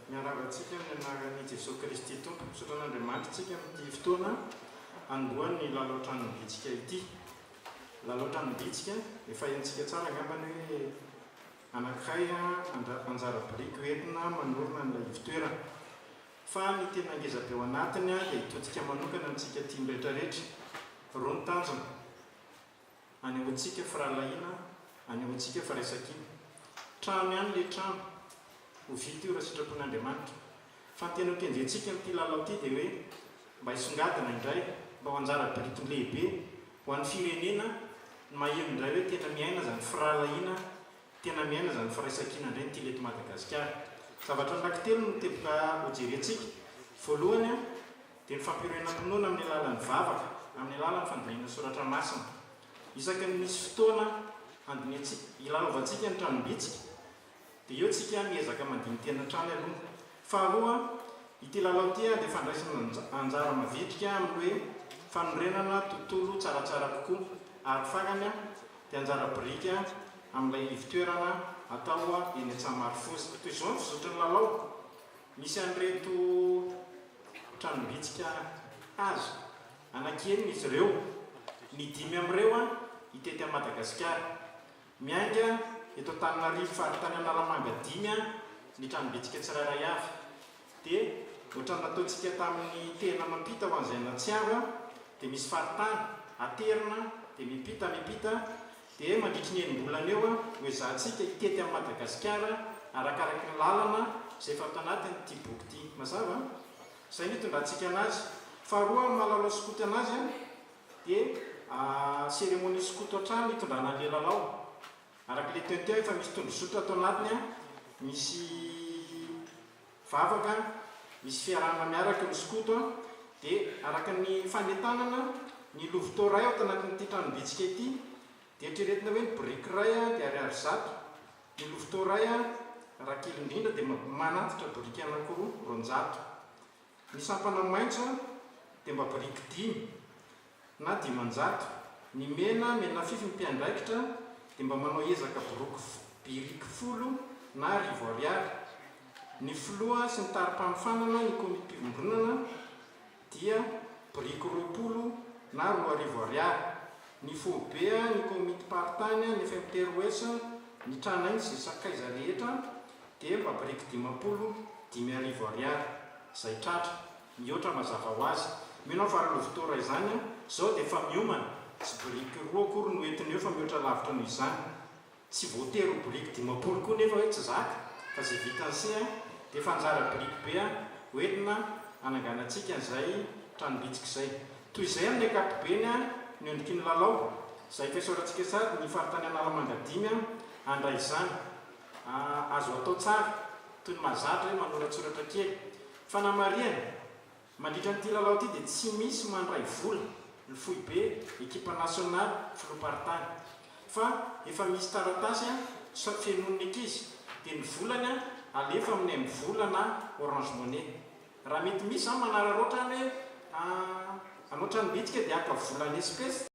Miarahaba antsika amin'ny anaran'i Jesoa Kristy Tompo. Misaotra an'Andriamanitra isika amin'ity fotoana hanombohan'ny lalao tranom-bitsika ity. Lalao tranom-bitsika, efa henontsika tsara angambany hoe anankiray anjara biriky hoentina manorina an'ilay ivotoerana. Fa ny tena ngeza be ao anatiny dia hitodika manokana amintsika tim rehetrarehetra. Roa ny tanjona. Anehoantsika firahalahiana, anehoantsika firaisankina. Trano ihany ilay trano. Ho vita io raha sitrapon'Andriamanitra. Fa ny tena hokendrentsika amin'ity lalao ity dia hoe mba hisongadina indray, mba ho anjara biriky lehibe ho an'ny firenena ny maheno indray hoe tena miaina izany firahalahiana, tena miaina izany firaisankina indray ny tily eto Madagasikara. Zavatra anankitelo no teboka hojerentsika. Voalohany, dia ny fampiorenam-pinoana amin'ny alalan'ny vavaka, amin'ny alalan'ny fandinihana soratra masina. Isaky ny misy fotoana handinihantsika, hilalaovantsika ny tranom-bitsika, dia eo tsika miezaka mandini-tena hatrany aloha. Faharoa, ity lalao ity dia fandraisana anjara mavitrika amin'ny hoe fanorenana tontolo tsaratsara kokoa. Ary farany, dia anjara biriky amin'ilay ivo-toerana atao eny Antsahamarifoza. Toy izao ny fizotry ny lalao. Misy an'ireto tranom-bitsika hazo anankienina izy ireo. Ny dimy amin'ireo hitety an'i Madagasikara. Miainga eto Antananarivo faritany Analamanga dimy ny tranom-bitsika tsirairay avy. Dia ohatran'ny nataontsika tamin'ny tena mampita ho an'izay nahatsiaro dia misy faritany aterina dia miampita miampita Dia mandritry ny enim-bolana eo ho ezahantsika hitety an'i Madagasikara arakaraky ny lalana izay efa ato anatin'ity boky ity. Mazava an? Izay no itondrantsika anazy. Faharoa amin'ny maha lalao skoto anazy an, dia cérémonie skoto hatrany no itondrana an'ilay lalao. Araka ilay teo teo efa misy tondrozotra ato anatiny an, misy vavaka, misy fiarahana miaraka ny skoto an, dia araka ny fanentanana, ny lovitao iray ato anatin'ity tranom-bitsika ity dia eritreretina hoe ny biriky iray dia ariary 100, ny lovitao iray raha kely indrindra dia manatitra biriky anankiroa, 200. Ny sampana maitso dia mba biriky dimy na 500. Ny mena, menafify ny mpiandraikitra dia mba manao ezaka boroky biriky 10 na 1000 ariary. Ny filoha sy ny tari-panofanana ny komitim-pivondronana dia biriky 20 na 2000 ariary. Ny foibe, ny komitim-paritany, ny FMTROS, ny tranainy sy izay sakaiza rehetra dia mba biriky 50, 5000 ariary. Izay tratra. Mihoatra mazava ho azy. Mino aho fa raha lovitao iray izany an, izao dia efa miomana, tsy biriky roa akory no entiny eo fa mihoatra lavitra noho izany. Tsy voatery ho biriky 50 koa nefa hoe tsy zaka fa izay vitan'ny se an, dia efa anjara biriky be an, ho entina hananganantsika an'izay tranom-bitsika izay. Toy izay amin'ny ankapobeny an, ny endriky ny lalao, izay efa isaorantsika sady ny faritany Analamanga dimy an, handray izany. Azo atao tsara, toy ny mahazatra hoe manoratsoratra kely. Fanamarihana, Mandritra an'ity lalao ity dia tsy misy mandray vola ny foibe, ekipa nasionaly, filoham-paritany. Fa efa misy taratasy fenoin'ny ankizy dia ny volany alefa amin'ny MVola na Orange Money. Raha mety misy izany manararaotra any hoe hanao tranom-bitsika dia haka vola en espèce.